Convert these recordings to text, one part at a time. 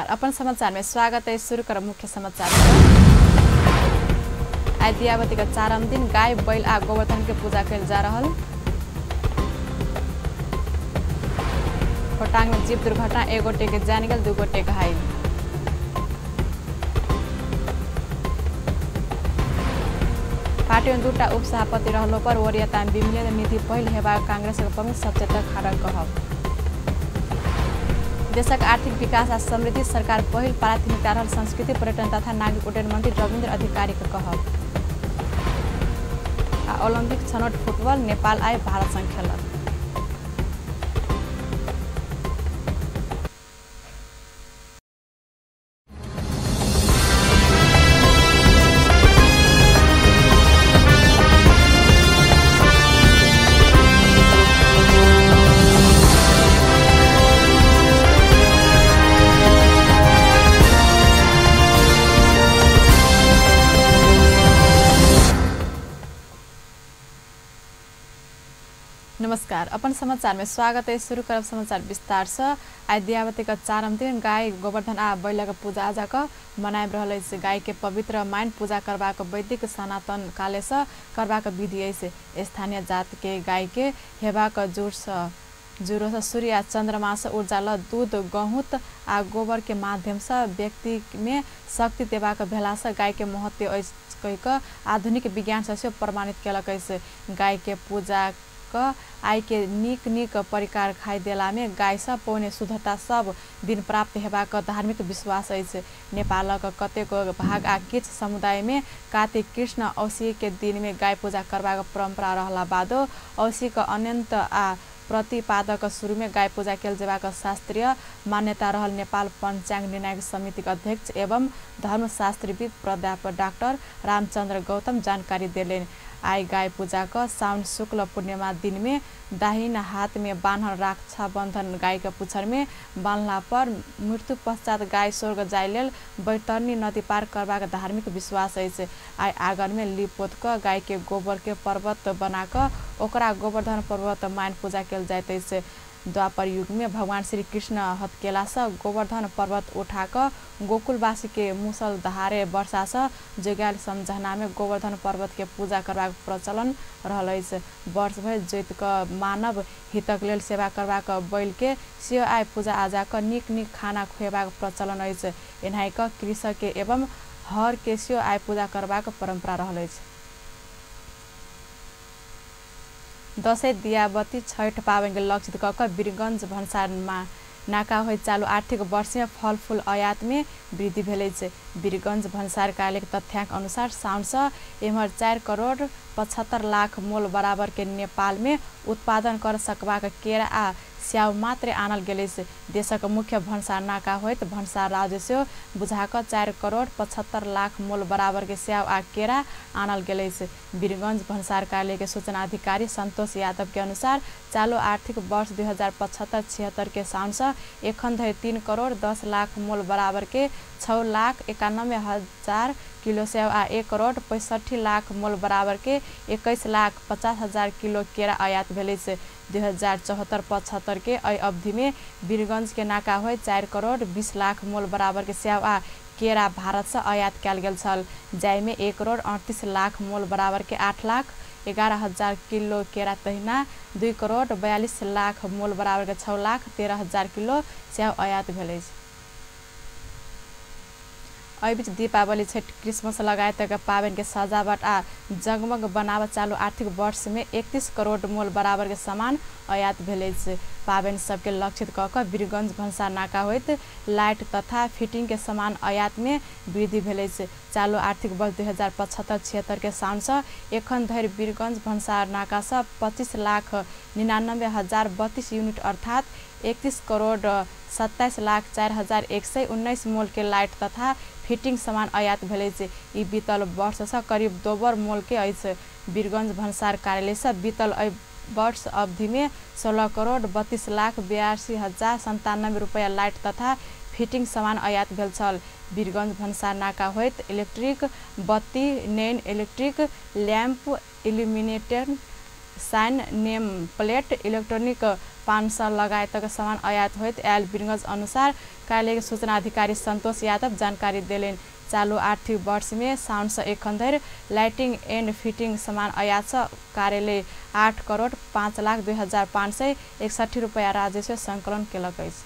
नमस्कार, अपन समाचार में स्वागत है। शुरू कर मुख्य समाचार। आइ दियाबती का चारम दिन गाय बैल आ गोवर्धन के पूजा कयल जा रहल। खोटांग में जीप दुर्घटना, एक गोटे के जान गेल, दू गोटे घायल। पार्टी में दूटा उपसभापति रहलो पर वरीयता विमिलन नीति पहिल हेबाक कांग्रेस के प्रमुख सचेतक खाड़क कहब। देशक आर्थिक विकास आ समृद्धि सरकार पहिल प्राथमिकता रहल संस्कृति पर्यटन तथा नागरिक उड्डयन मंत्री रविन्द्र अधिकारी के कहब। आ ओलंपिक छनौट फुटबॉल नेपाल आइ भारत संग खेलत। नमस्कार, अपन समाचार में स्वागत है। शुरू करब समाचार विस्तार से। आइ दियाबती का चारम दिन गाय गोवर्धन आ बैलक पूजा आजा क मनाबि रहल अछि। गाय के पवित्र मान पूजा करबाक वैदिक सनातन काले से करबाक विधि अछि। स्थानीय जात के गाय के हेबाक जोर से सूर्य आ चंद्रमा से ऊर्जा ल दूध गहुँत आ गोबर के माध्यम से व्यक्ति में शक्ति देबाक भेला से गाय के महत्व अछि कहि क आधुनिक विज्ञान से प्रमाणित केलक अछि। गाय के पूजा आइ के नीक नीक परिकार खाइ देला में गाय से पौने शुद्धता सब दिन प्राप्त हेबाक धार्मिक विश्वास अछि। नेपालक कतेको भाग आ किछु समुदाय में कार्तिक कृष्ण औसी के दिन में गाय पूजा करबाक परंपरा रहला बादो औसी के अनंत आ प्रतिपादक शुरू में गाय पूजा कयल जेबाक शास्त्रीय मान्यता रहल नेपाल पंचांग निर्णायक समिति के अध्यक्ष एवं धर्मशास्त्रविद प्राध्यापक डाक्टर रामचंद्र गौतम जानकारी देलनि। आइ गाय पूजा क साउन शुक्ल पूर्णिमा दिन में दाहिना हाथ में बान्हल रक्षा बंधन गाय के पुछर में बान्हला पर मृत्यु पश्चात गाय स्वर्ग जाय लेल बैतरणी नदी पार करबाक धार्मिक विश्वास अछि। आइ आंगन में लीप पोत क गाय के गोबर के पर्वत बना क ओकरा गोवर्धन पर्वत मान पूजा कयल जाइत अछि। द्वापर युग में भगवान श्री कृष्ण हथकेला से गोवर्धन पर्वत उठा क गोकुलवासी के मूसलधारे वर्षा से जोगायल समझना में गोवर्धन पर्वत के पूजा करबाक प्रचलन रहल अछि। वर्ष भरि जोति क मानव हितक लेल सेवा करबाक बैल के सेहो आइ पूजा आजा क नीक नीक खाना खुएबाक प्रचलन अछि। एनाहि क कृषक के एवं हर के सेहो आइ पूजा करबाक परंपरा रहल अछि। दसैँ दियाबती छठ पाबनि के लक्षित क क वीरगंज भन्सारमा नाका होइत चालू आर्थिक वर्ष में फलफूल आयात में वृद्धि भेल अछि। वीरगंज भन्सार कार्यालय के तथ्यांक अनुसार साउन से एम्हर 4 करोड़ 75 लाख मोल बराबर के नेपाल में उत्पादन कर सकबाक केरा आ स्याउ मात्रे आनल गेल अछि। देशक मुख्य भन्सार नाका होइत भन्सार राजस्व बुझा क 4 करोड़ 75 लाख मोल बराबर के स्याउ आ केरा आनल गेल अछि। वीरगंज भन्सार कार्यालय के सूचना अधिकारी संतोष यादव के अनुसार चालू आर्थिक वर्ष 2075-76 के साउन से एखन धरि 3 करोड़ 10 लाख मोल बराबर के 6,91,000 किलो स्याउ आ 1 करोड़ 65 लाख मोल बराबर के 21,50,000 किलो केरा आयात भेल अछि। 2074-75 के एहि अवधि में वीरगंज के नाका होइत 4 करोड़ 20 लाख मोल बराबर के स्याउ आ केरा भारत से आयात कयल गेल छल, जाहिमे 1 करोड़ 38 लाख मोल बराबर के 8,11,000 किलो केरा तहिना 2 करोड़ 42 लाख मोल बराबर के 6,13,000 किलो स्याउ आयात भेल अछि। एहि बीच दीपावली छठ क्रिसमस लगायत पाबनि के सजावट आ जगमग बनाव चालू आर्थिक वर्ष में 31 करोड़ मोल बराबर के सामान आयात भेल अछि। पाबनि सबके लक्षित क क वीरगंज भन्सार नाका होइत लाइट तथा फिटिंग के सामान आयात में वृद्धि भेल अछि। चालू आर्थिक वर्ष 2075-76 के साउन से एखन धरि वीरगंज भन्सार नाका से 25,99,032 यूनिट अर्थात 31 करोड़ 27,04,119 मोल के लाइट तथा फिटिंग सामान आयात भेल अछि। ई बीतल वर्ष से करीब दोबर मोल के अछि। वीरगंज भन्सार कार्यालय से बीतल एहि वर्ष अवधि में 16 करोड़ 32,82,097 रुपया लाइट तथा फिटिंग सामान आयात भेल छल। वीरगंज भन्सार नाका होइत इलेक्ट्रिक बत्ती, नैन electric lamp, illuminated sign, name plate, electronic 500 लगायतक सामान आयात होइत आयल वीरगंज अनुसार कार्यालयके सूचना अधिकारी संतोष यादव जानकारी देलनि। चालू आर्थिक वर्ष में साउन से एखन धरि लाइटिंग एंड फिटिंग सामान आयात से कार्यालय 8 करोड़ 5 लाख 2,561 रुपया राजस्व संकलन केलक अछि।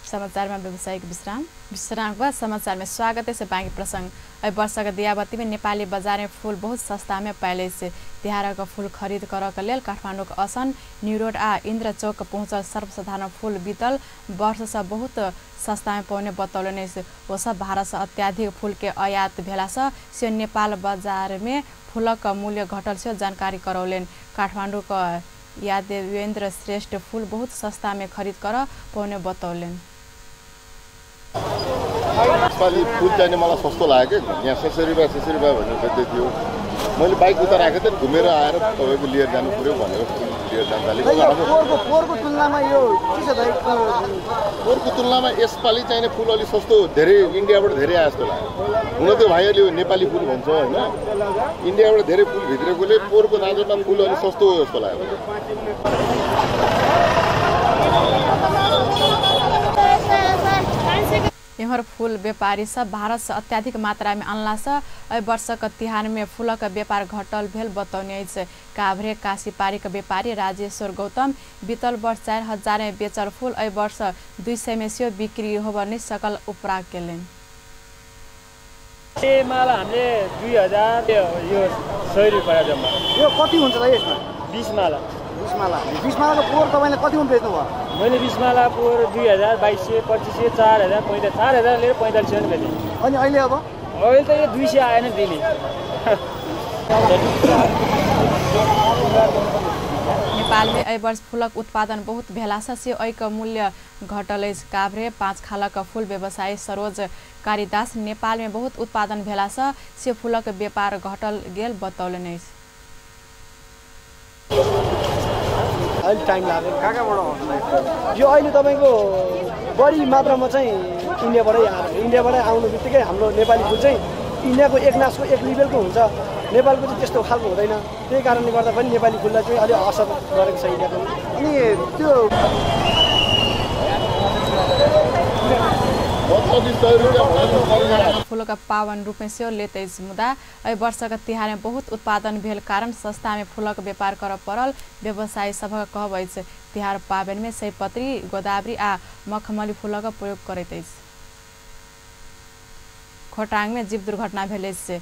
समाचार में व्यावसायिक विश्राम। विश्राम के बाद समाचार में स्वागत है। बाँकी प्रसंग एहि वर्षक दियाबती में नेपाली बजार में फूल बहुत सस्ता में पायल अछि। तिहारक फूल खरीद करऽ के लेल काठमाडौँक असन न्यू रोड आ इंद्र चौक पहुँचल सर्वसाधारण फूल बीतल वर्ष से बहुत सस्ता में पाउने बतौलनि अछि। ओ सब भारत से अत्याधिक फूल के आयात भेला से से नेपाल बजार में फूलक मूल्य घटल से जानकारी करौलनि। काठमाडौँक यादवेन्द्र श्रेष्ठ फूल बहुत सस्ता में खरीद कर पाउने बतौलनि। यसपालि फुल चाहिने मलाई सस्तो लाग्यो कि यहाँ 600 रुपियाँ 600 रुपियाँ भनेर बेच्दै थियो। मैले बाइक उता राखेको थिएँ, घुमेर आएर तपाईँको लिएर जानु पऱ्यो भनेर फुल लिएर जान थालेँ। पोहोरको तुलनामा यो के छ दाइ? पोहोरको तुलनामा यसपालि चाहिने फुल अलिक सस्तो, धेरै इन्डियाबाट धेरै आए जस्तो लाग्यो। हुन त भाइहरूले नेपाली फुल भन्छ होइन, इन्डियाबाट धेरै फुल भित्रेकोले पोहोरको दाँजोमा फुल अलिक सस्तो जस्तो लाग्यो। एम्हर फूल व्यापारी सब भारत से अत्याधिक मात्रा में अनला से एहि वर्षक तिहार में फूलक व्यापार घटल भेल बतौने अछि। काभ्रे काशीपारीक व्यापारी राजेश्वर गौतम बीतल वर्ष 4,000 में बेचल फूल एहि वर्ष 200 में सेहो बिक्री होबय नहि सकल उपराग केलनि। माला हामीले 2,000 यो 100 रुपियाँ जम्मा। यो कति हुन्छ त यसमा? 20 माला। 20 माला। 20 मालाको पोहोर तपाईँले कतिमा बेच्नुभयो? मैले 20 माला पोहोर 2,000, 2,200, 2,500, 4,000, 4,000 लिएर 4,500 नि बेचेँ। अनि अहिले अब? अहिले त यो 200 आएन दिने। नेपाल में एहि वर्ष फूलक उत्पादन बहुत भेला से एहिक मूल्य घटल अछि। काभ्रे 5 खालक फूल व्यवसायी सरोज कारिदास नेपाल में बहुत उत्पादन भेला से फूलक व्यापार घटल गेल बतौलनि अछि। अहिले टाइम लाग्यो। कहाँ कहाँबाट आउँछ यो? अहिले तपाईँको बढी मात्रामा चाहिँ इन्डियाबाटै आएर, इन्डियाबाटै आउनु बित्तिकै हाम्रो नेपाली फुल चाहिँ इन्डियाको एक नासको एक लेभलको हुन्छ, नेपालको चाहिँ त्यस्तो खालको हुँदैन। त्यही कारणले गर्दा पनि नेपाली फुललाई चाहिँ अलिक असर गरेको छ इन्डियाको। अनि त्यो फूलक पावन रूप में सेहो लेत अछि, मुदा एहि वर्षक तिहार में बहुत उत्पादन भेल कारण सस्ता में फूलक व्यापार करऽ पड़ल व्यवसायी सभक कहब अछि। तिहार पाबनि में सयपत्री, गोदावरी आ मखमली फूलक प्रयोग करैत अछि। खोटाङ में जीप दुर्घटना भेल अछि।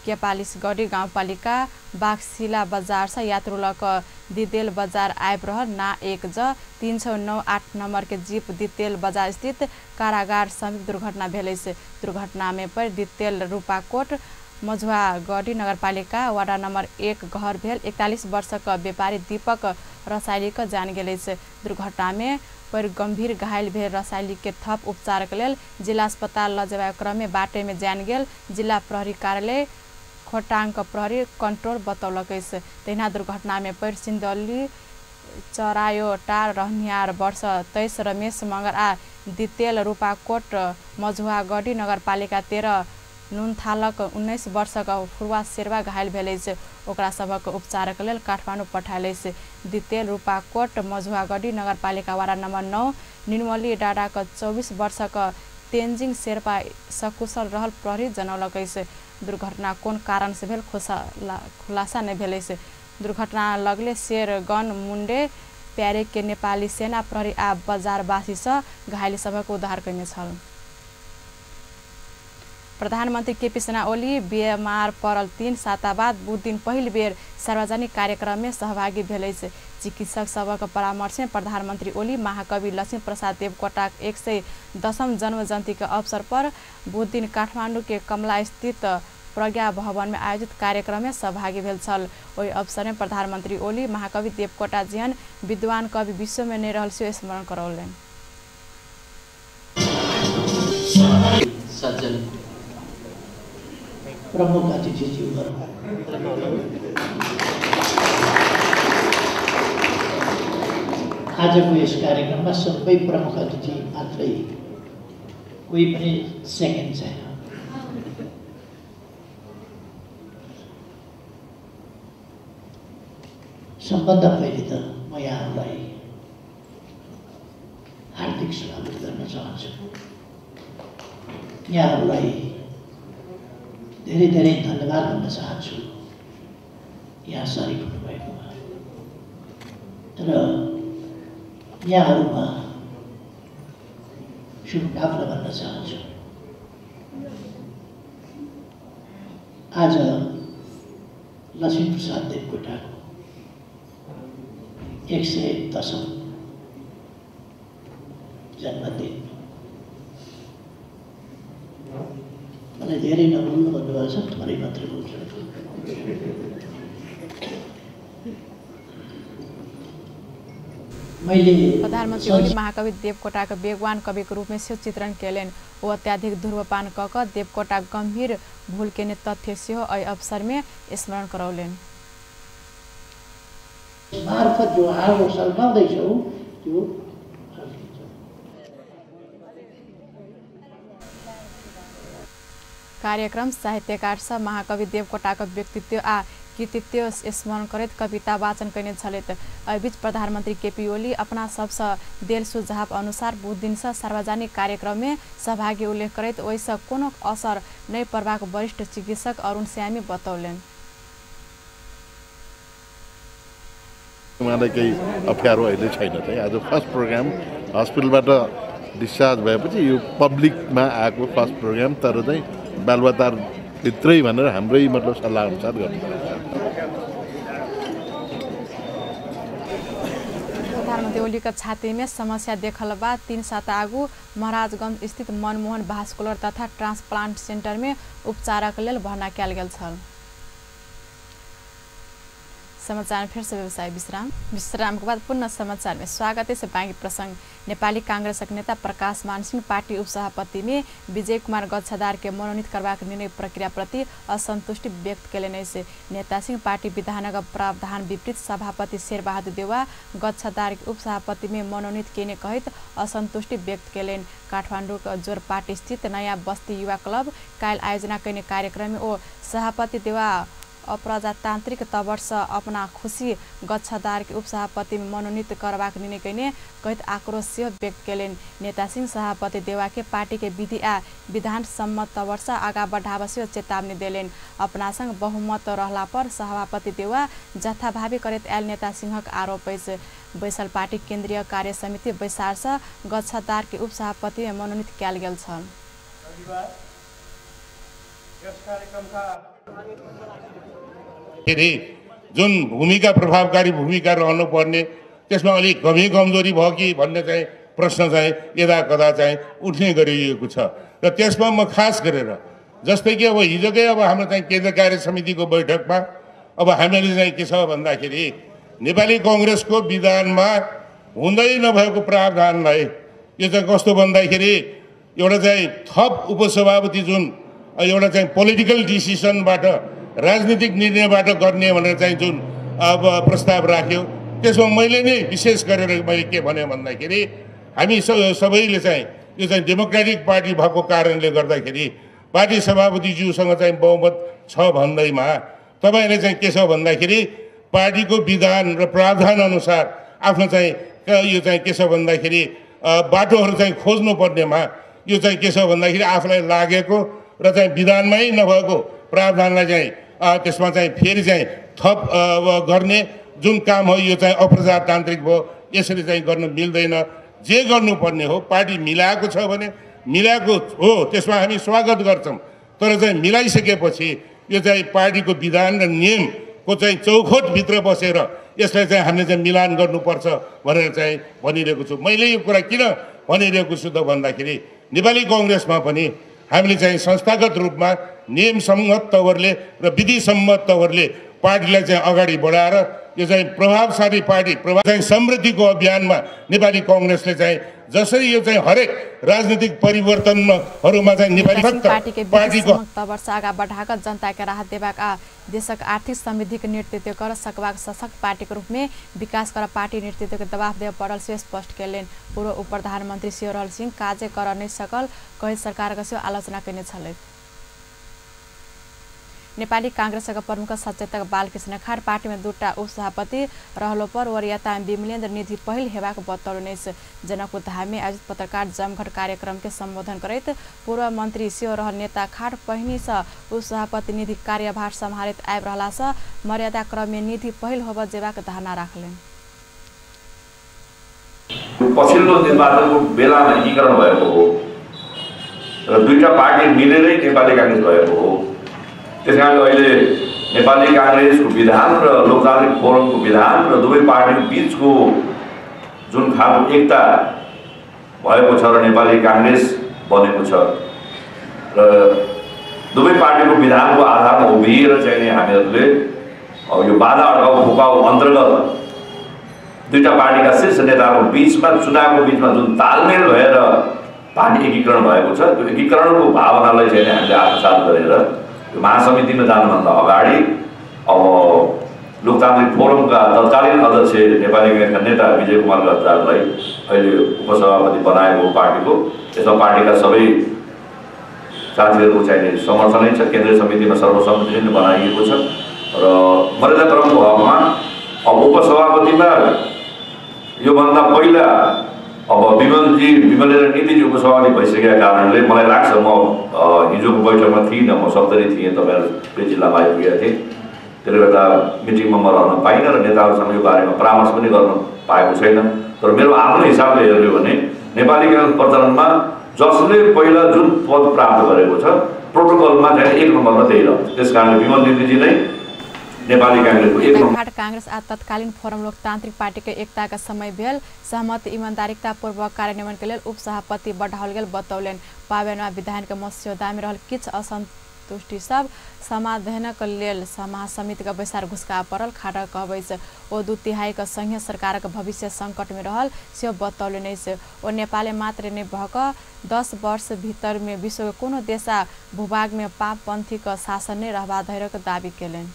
केपालिसगढी गाउँपालिका बागशिला बजार से यात्रु लऽ कऽ दितेल बजार आबि रहल ना 1 ज 309 नंबर के जीप दितेल बजार स्थित कारागार समीप दुर्घटना भेल अछि। दुर्घटना में पर दितेल रूपाकोट मझुआगढी नगरपालिका वार्ड नंबर 1 घर भेल 41 वर्षक व्यापारी दीपक रसाइलीक जान गेल अछि। दुर्घटना में पर गंभीर घायल भेल रसाइली के थप उपचार के लेल जिला अस्पताल ल जेबाक क्रम में बाटे में जान गेल जिला प्रहरी कार्यालय खोटाङक प्रहरी कंट्रोल बतौलक अछि। तहिना दुर्घटना में पड़ि सिन्धौली चरायोटार रहनिहार वर्ष 23 रमेश मगर आ दितेल रूपाकोट मझुआगढी नगरपालिका 13 नुनथालक 19 वर्षक फुर्वा शेरवा घायल भेल अछि। ओकरा सभक उपचारक लेल काठमाडौँ पठायल अछि। दितेल रूपाकोट मझुआगढी नगरपालिका वार्ड नंबर 9 निर्मली डाँडाक 24 वर्षक तेन्जिङ शेर्पा सकुशल रहल प्रहरी जनौलक अछि। दुर्घटना कोन कारण से भेल खुलासा नहि भेल अछि। दुर्घटना लगले शेरगन मुंडे प्यारे के नेपाली सेना प्रहरी आ बजारवासी सँ घायल सभक उद्धार कयने छल। प्रधानमन्त्री केपी शर्मा ओली बेमार पड़ल 3 साता बाद बुध दिन पहिल बेर सार्वजनिक कार्यक्रम में सहभागी भेल अछि। चिकित्सक सभक परामर्श में प्रधानमन्त्री ओली महाकवि लक्ष्मी प्रसाद देवकोटाक 110औं जन्म जयन्ती के अवसर पर बुध दिन काठमाडौँ के कमला स्थित प्रज्ञा भवन में आयोजित कार्यक्रम में सहभागी भेल छल। ओहि अवसर में प्रधानमन्त्री ओली महाकवि देवकोटा जेहन विद्वान कवि विश्व में नहि रहल से स्मरण करौलनि। प्रमुख अतिथिज्यूहरू, आजको यस कार्यक्रममा सबै प्रमुख अतिथि मात्रै, कोही पनि सेकेन्ड छैन। सबभन्दा पहिले त म यहाँहरूलाई हार्दिक स्वागत गर्न चाहन्छु। यहाँहरूलाई धेरै धेरै धन्यवाद भन्न चाहन्छु यहाँ सरिक हुनुभएकोमा र यहाँहरूमा शुभकामना भन्न चाहन्छु। आज लक्ष्मीप्रसाद देवकोटाको 110औं जन्मदिन। मलाई धेरै नबोल्नु भन्नुभएको छ, थोरै मात्रै बोल्छु। प्रधानमन्त्री ओली महाकवि देवकोटाको वेगवान कविको रूपमे सेहो चित्रण केलनि। ओ अत्याधिक धूम्रपान कऽ कऽ देवकोटा गंभीर भूल केने तथ्य सेहो एहि अवसरमे स्मरण करौलनि। मार्फत जो आगो सल्काउँदैछौ त्यो कार्यक्रम साहित्यकार सब महाकवि देवकोटाको व्यक्तित्व आ कृतित्व स्मरण करैत कविता वाचन कयने छलथि। एहिबीच प्रधानमन्त्री केपी ओली अपना सबसँ देल सुझाव अनुसार बुध दिनसँ सार्वजनिक कार्यक्रममे सहभागी उल्लेख करैत ओहिसँ कोनो असर नहि पड़बाक वरिष्ठ चिकित्सक अरुण श्यामी बतौलनि। उहाँलाई केही अप्ठ्यारो अहिले छैन। चाहिँ आज फर्स्ट प्रोग्राम हस्पिटलबाट डिस्चार्ज भएपछि यो पब्लिकमा आएको फर्स्ट प्रोग्राम, तर चाहिँ बालुवाटारभित्रै भनेर हाम्रै मतलब सल्लाह अनुसार गर्नुपर्छ। प्रधानमन्त्री ओलीका छातीमे समस्या देखल बाद 3 साता आगू महाराजगंज स्थित मनमोहन भास्कुलर तथा ट्रांसप्लांट सेंटरमे उपचारक लेल भर्ना कयल गेल छल। समाचार फिर से व्यवसाय विश्राम। विश्राम के बाद पुनः समाचार में स्वागत है। बाँकी प्रसंग नेपाली कांग्रेसक नेता प्रकाश मानसिंह पार्टी उपसभापति में विजय कुमार गच्छदार के मनोनीत करबाक निर्णय प्रक्रिया प्रति असंतुष्टि व्यक्त केलनि अछि। नेता सिंह पार्टी विधानक प्रावधान विपरीत सभापति शेरबहादुर देउवा गच्छदार के उपसभापति में मनोनीत केने कहैत असंतुष्टि व्यक्त केलनि। काठमाडौँक जोरपाटी स्थित नयाँ बस्ती युवा क्लब काल्हि आयोजना कयने कार्यक्रम में ओ सभापति देउवा अप्रजातान्त्रिक तवरसँ अपना खुशी गच्छदार के उपसभापति में मनोनीत करबाक निर्णय कयने कहैत आक्रोश सेहो व्यक्त केलनि। नेता सिंह सभापति देउवा के पार्टी के विधि आ विधान सम्मत तवरसँ आगा बढ़ाबऽ सेहो चेतावनी देलनि। अपना संग बहुमत रहला पर सभापति देउवा जथाभावी करैत आयल नेता सिंहक आरोप अछि। बैसल पार्टी केन्द्रीय कार्य समिति बैसारसँ गच्छदार के उपसभापति में मनोनीत कयल गेल छल। जुन भूमिका प्रभावकारी भूमिका रहनुपर्ने त्यसमा अलिक कमी कमजोरी भयो कि भन्ने चाहिँ प्रश्न चाहिँ यदा कदा चाहिँ उठ्ने गरिएको छ। र त्यसमा म खास गरेर जस्तै कि अब हिजोकै अब हाम्रो चाहिँ केन्द्र कार्य समितिको बैठकमा अब हामीले चाहिँ के छ भन्दाखेरि नेपाली कङ्ग्रेसको विधानमा हुँदै नभएको प्रावधानलाई यो चाहिँ कस्तो भन्दाखेरि एउटा चाहिँ थप उपसभापति जुन एउटा चाहिँ पोलिटिकल डिसिसनबाट राजनीतिक निर्णयबाट गर्ने भनेर चाहिँ जुन अब प्रस्ताव राख्यो त्यसमा मैले नै विशेष गरेर मैले के भने भन्दाखेरि हामी सबैले चाहिँ यो चाहिँ डेमोक्रेटिक पार्टी भएको कारणले गर्दाखेरि पार्टी सभापतिज्यूसँग चाहिँ बहुमत छ भन्दैमा तपाईँले चाहिँ के छ भन्दाखेरि पार्टीको विधान र प्रावधान अनुसार आफ्नो चाहिँ यो चाहिँ के छ भन्दाखेरि बाटोहरू चाहिँ खोज्नुपर्नेमा यो चाहिँ के छ भन्दाखेरि आफूलाई लागेको र चाहिँ विधानमै नभएको प्रावधानलाई चाहिँ त्यसमा चाहिँ फेरि चाहिँ थप गर्ने जुन काम हो यो चाहिँ अप्रजातान्त्रिक भयो। यसरी चाहिँ गर्नु मिल्दैन। जे गर्नुपर्ने हो पार्टी मिलाएको छ भने मिलाएको हो त्यसमा हामी स्वागत गर्छौँ, तर चाहिँ मिलाइसकेपछि यो चाहिँ पार्टीको विधान र नियमको चाहिँ चौखटभित्र बसेर यसलाई चाहिँ हामीले चाहिँ मिलान गर्नुपर्छ भनेर चाहिँ भनिरहेको छु। मैले यो कुरा किन भनिरहेको छु त भन्दाखेरि नेपाली कङ्ग्रेसमा पनि हामीले चाहिँ संस्थागत रूपमा नियमसम्मत तवरले र विधिसम्मत तवरले पार्टीलाई चाहिँ अगाडि बढाएर यो चाहिँ प्रभावशाली पार्टी प्रभाव चाहिँ समृद्धिको अभियानमा नेपाली कङ्ग्रेसले चाहिँ जसरी यो चाहिँ हरेक राजनीतिक परिवर्तनहरूमा चाहिँ नेपाली पार्टीको तवरसँ आगा बढ़ाकर जनता के राहत देबाक आ देशक आर्थिक समृद्धिके नेतृत्व कर सकबाक सशक्त पार्टीके रूपमे विकास कर पार्टी नेतृत्व के दबाव देबऽ पड़ल से स्पष्ट केलनि। पूर्व उप प्रधानमंत्री सेहो रहल सिंह काजे कर नहि सकल कहैत सरकारक सेहो आलोचना कयने छलथि। नेपाली कांग्रेसका प्रमुख सचेतक बालकृष्ण खाँड पार्टीमा दुटा उपसभापति रहलो पर वरीयता विमलेन्द्र निधि पहिल हेबाक बतौलनि अछि। जनकपुर धाममे आयोजित पत्रकार जमघट कार्यक्रम के सम्बोधन करैत पूर्व मन्त्री सेहो रहल नेता खाँड पहिनेसँ उपसभापति निधि कार्यभार सम्हारैत आबि रहलासँ मर्यादा क्रममे निधि पहिल होब जेबाक धारणा राखलनि। पछिल्लो निर्वाचनको बेलामा एकीकरण भएको हो र दुईटा पार्टी मिलेरै नेपाली काङ्ग्रेस भएको हो। त्यस कारणले अहिले नेपाली काङ्ग्रेसको विधान र लोकतान्त्रिक फोरमको विधान र दुवै पार्टी बिचको जुन खालको एकता भएको छ र नेपाली काङ्ग्रेस बनेको छ र दुवै पार्टीको विधानको आधारमा उभिएर चाहिँ नि हामीहरूले अब यो बाधा अड्काउ फुकाउ अन्तर्गत दुईटा पार्टीका शीर्ष नेताहरूको बिचमा चुनावको बिचमा जुन तालमेल भएर पार्टी एकीकरण भएको छ त्यो एकीकरणको भावनालाई चाहिँ हामीले आत्मसात गरेर यो महासमितिमा जानुभन्दा अगाडि अब लोकतान्त्रिक फोरमका तत्कालीन अध्यक्ष नेपाली काङ्ग्रेसका नेता विजय कुमार गजराजलाई अहिले उपसभापति बनाएको हो पार्टीको। यसमा पार्टीका सबै साथीहरूको चाहिने समर्थनै छ। केन्द्रीय समितिमा सर्वसम्मतिले नै बनाइएको छ र मर्यादा क्रमको हकमा अब उपसभापतिमा योभन्दा पहिला अब विमलेन्द्र निधिजी उपसभापति भइसकेका कारणले मलाई लाग्छ म हिजोको बैठकमा थिइनँ, म सप्तरी थिएँ, तपाईँहरू जिल्लामा आइपुगेका थिएँ। त्यसले गर्दा मिटिङमा म रहन पाइनँ र नेताहरूसँग यो बारेमा परामर्श पनि गर्न पाएको छैन। तर मेरो आफ्नो हिसाबले हेर्यो भने नेपाली काङ्ग्रेस प्रचलनमा जसले पहिला जुन पद प्राप्त गरेको छ प्रोटोकलमा चाहिँ एक नम्बरमा त्यही रहन्छ। त्यस कारणले विमल निधिजी नै नेपाली काङ्ग्रेसको एक नम्बर। काङ्ग्रेस आ तत्कालीन फोरम लोकतान्त्रिक पार्टीको एकताका समय भेल सहमति इमान्दारितापूर्वक कार्यान्वयनका लेल उपसभापति बढ़ाओल गेल बतौलनि। पाबैनमा विधायकका मस्यौदामे रहल किछु असन्तुष्टि सब समाधानक लेल महासमितिका बैसार घुसका पड़ल खाँडक कहबै अछि। ओ 2/3 संघीय सरकारक भविष्य संकटमे रहल सेहो बतौलनि अछि। ओ नेपालमे मात्र नहि भऽ कऽ 10 वर्ष भीतरमे विश्वके कोनो देश आ भूभागमे वामपन्थीक शासन नहि रहबा धरिक दावी केलनि।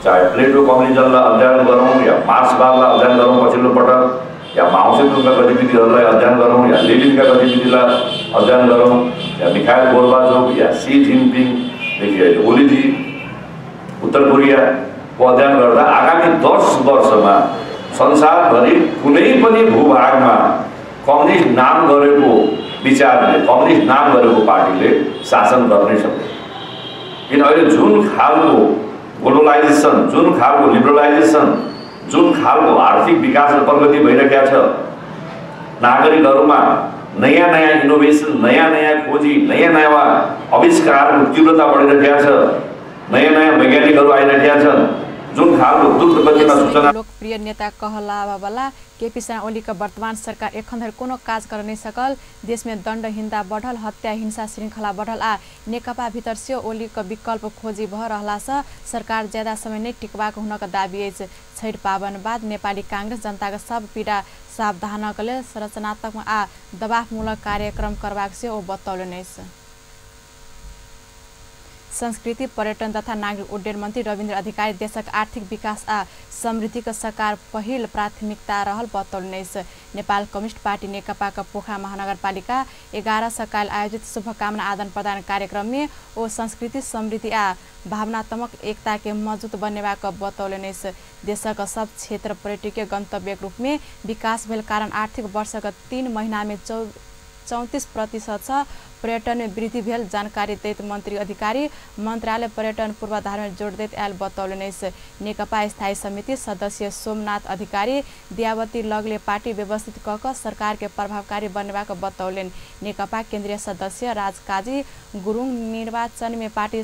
चाहे प्लेटो कम्युनिजमलाई अध्ययन गरौँ या मार्क्सवादलाई अध्ययन गरौँ पछिल्लो पटक, या माओसेतुङका गतिविधिहरूलाई अध्ययन गरौँ या लेनिनका गतिविधिलाई अध्ययन गरौँ या मिखाइल गोर्बाचोभ या सी जिनपिङदेखि अहिले ओलीजी उत्तर कोरियाको अध्ययन गर्दा आगामी 10 वर्षमा संसारभरि कुनै पनि भूभागमा कम्युनिस्ट नाम गरेको विचारले, कम्युनिस्ट नाम गरेको पार्टीले शासन गर्नै सक्दैन। किन अहिले जुन खालको ग्लोबलाइजेसन, जुन खालको लिबरलाइजेसन, जुन खालको आर्थिक विकास र प्रगति भइरहेको छ, नागरिकहरूमा नयाँ नयाँ इनोभेसन, नयाँ नयाँ खोजी, नयाँ नयाँ आविष्कारको तीव्रता बढिरहेको छ, नयाँ नयाँ वैज्ञानिकहरू आइरहेका छन्, जुन खालको द्रुत गतिमा सूचना। लोकप्रिय नेता कहलाबवाला केपी शर्मा ओलीका वर्तमान सरकार एखन धरि कोनो काज कर नहि सकल। देशमे दण्डहीनता बढ़ल, हत्या हिंसा श्रृंखला बढ़ल आ नेकपा भीतर सेहो ओलीक विकल्प खोजी भऽ रहलासँ सरकार ज्यादा समय नहि टिकबाक हुनक दावी अछि। छठि पाबनि बाद नेपाली काङ्ग्रेस जनताक सब पीडा सावधानक लेल संरचनात्मक आ दबावमूलक कार्यक्रम करबाक सेहो ओ बतौलनि अछि। संस्कृति पर्यटन तथा नागरिक उड्डयन मन्त्री रविन्द्र अधिकारी देशक आर्थिक विकास आ समृद्धिको सरकार पहिल प्राथमिकता रहल बतौलनि अछि। नेपाल कम्युनिस्ट पार्टी नेकपाका पोखरा महानगरपालिका 11 सकाल आयोजित शुभकामना आदान प्रदान कार्यक्रममे ओ संस्कृति समृद्धि आ भावनात्मक एकता के मजबुत बनेबाक बतौलनि अछि। देशक सब क्षेत्र पर्यटकीय गन्तव्यक रूपमे विकास भेल कारण आर्थिक वर्षक 3 महिनामे 34% पर्यटन में वृद्धि भेल जानकारी दैत मंत्री अधिकारी मंत्रालय पर्यटन पूर्वाधार में जोड़ दैत आयल बतौलनि अछि। नेकपा स्थायी समिति सदस्य सोमनाथ अधिकारी दियावती लगले पार्टी व्यवस्थित कऽ कऽ सरकार के प्रभावकारी बनेबाक बतौलनि। नेकपा केन्द्रीय सदस्य राजकाजी गुरुङ निर्वाचन में पार्टी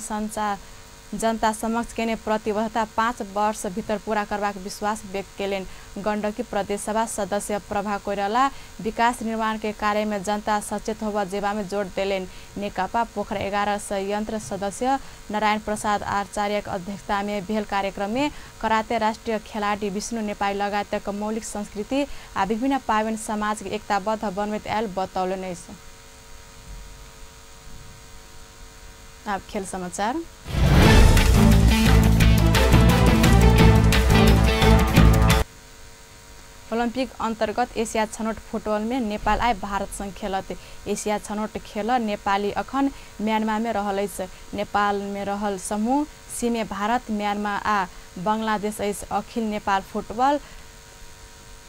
जनता समक्ष केने प्रतिबद्धता 5 वर्ष भीतर पूरा करबाक विश्वास व्यक्त केलनि। गण्डकी प्रदेशसभा सदस्य प्रभा कोइराला विकास निर्माण के कार्य में जनता सचेत होबऽ जेबामे जोड़ देलनि। नेकपा पोखरा 11 संयंत्र सदस्य नारायण प्रसाद आचार्यक अध्यक्षता में भेल कार्यक्रम में कराते राष्ट्रिय खेलाडी विष्णु नेपाली लगायतक मौलिक संस्कृति आ विभिन्न पाबनि समाज के एकताबद्ध बनबैत आयल बतौलनि अछि। आब खेल समाचार। ओलम्पिक अंतर्गत एशिया छनौट फुटबॉल में नेपाल आइ भारत संग खेलत। एशिया छनौट खेल नेपाली अखन म्यांमार में रहल अछि। नेपाल में रहल समूह सी में भारत, म्यांमार आ बांग्लादेश अछि। अखिल नेपाल फुटबॉल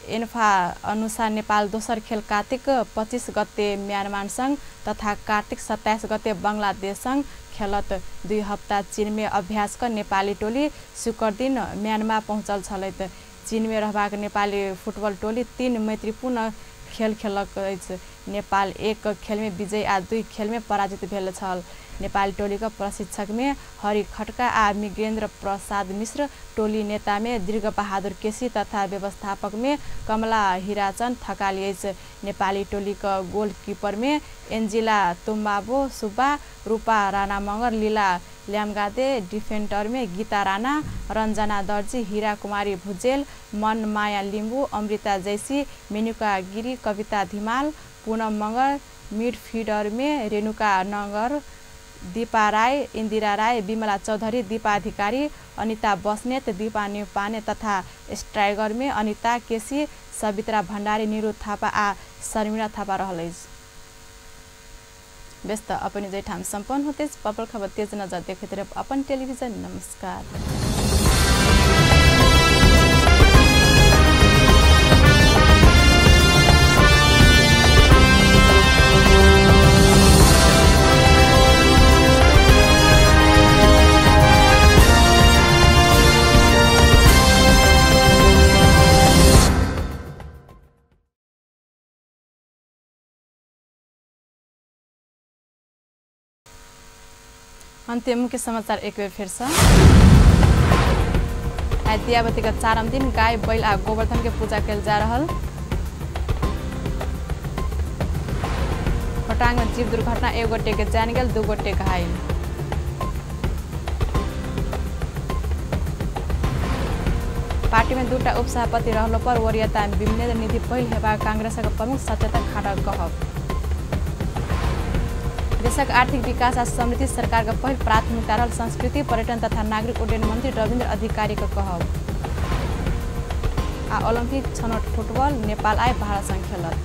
एन्फा अनुसार नेपाल दोसर खेल कार्तिक 25 गते म्यांमार संग तथा कार्तिक 27 गते बांग्लादेश संग खेलत। 2 हप्ता चीन में अभ्यास क नेपाली टोली शुक्र दिन म्यांमार पहुँचल छलैत। चीन में रहबाक नेपाली फुटबॉल टोली 3 मैत्रीपूर्ण खेल खेलक अछि। नेपाल 1 खेल में विजयी आ 2 खेल में पराजित भेल छल। नेपाली टोली का प्रशिक्षक में हरि खड्का आ मिगेन्द्र प्रसाद मिश्र, टोली नेता में दीर्घ बहादुर केसी तथा व्यवस्थापक में कमला हिराचन थकाली अछि। नेपाली टोली का गोलकीपर में एंजिला तुम्बाबो सुब्बा, रूपा राणा मगर, लीला ल्यामगादे, डिफेन्डर में गीता राणा, रञ्जना दर्जी, हीरा कुमारी भुजेल, मन माया लिम्बू, अमृता जैसी, मेनुका गिरी, कविता धिमाल, पूनम मगर, मिडफिल्डर में रेणुका नगर, दीपा राय, इंदिरा राय, विमला चौधरी, दीपा अधिकारी, अनिता बस्नेत, दीपा न्यौपाने तथा स्ट्राइकर में अनिता केसी, सवित्रा भण्डारी, निरु थापा आ शर्मिला थापा रहल अछि। व्यस्त अपने जैठाम सम्पन्न होते पल खबर तेज नजर देखैत रहब अपन टेलिभिजन। नमस्कार। अन्त्य मुख्य समाचार एक बेर फेर से। आइ दियाबती का चारम दिन गाय, बैल आ गोवर्धन के पूजा कयल जा रहल। खोटांग में जीव दुर्घटना, 1 गोटे के जान गेल, 2 गोटे घायल। पार्टी में 2टा उपसभापति रहलो पर वरीयता विमलेन्द्र निधि पहिल हेबाक कांग्रेसक प्रमुख सचेतक खाडक कहब। देशक आर्थिक विकास आ समृद्धि सरकार का पहिल प्राथमिकता रहल संस्कृति, पर्यटन तथा नागरिक उड्डयन मंत्री रविन्द्र अधिकारी का कहब। आ ओलम्पिक छनौट फुटबॉल नेपाल आइ भारत संग खेलत।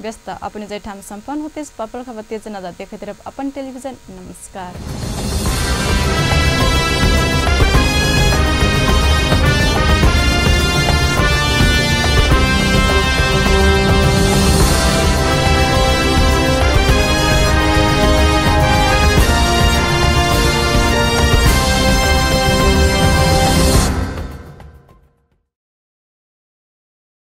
व्यस्त अपने जैठाम सम्पन्न होते पल खबर तेज नजर देखैत रहब अपन टेलिभिजन। नमस्कार।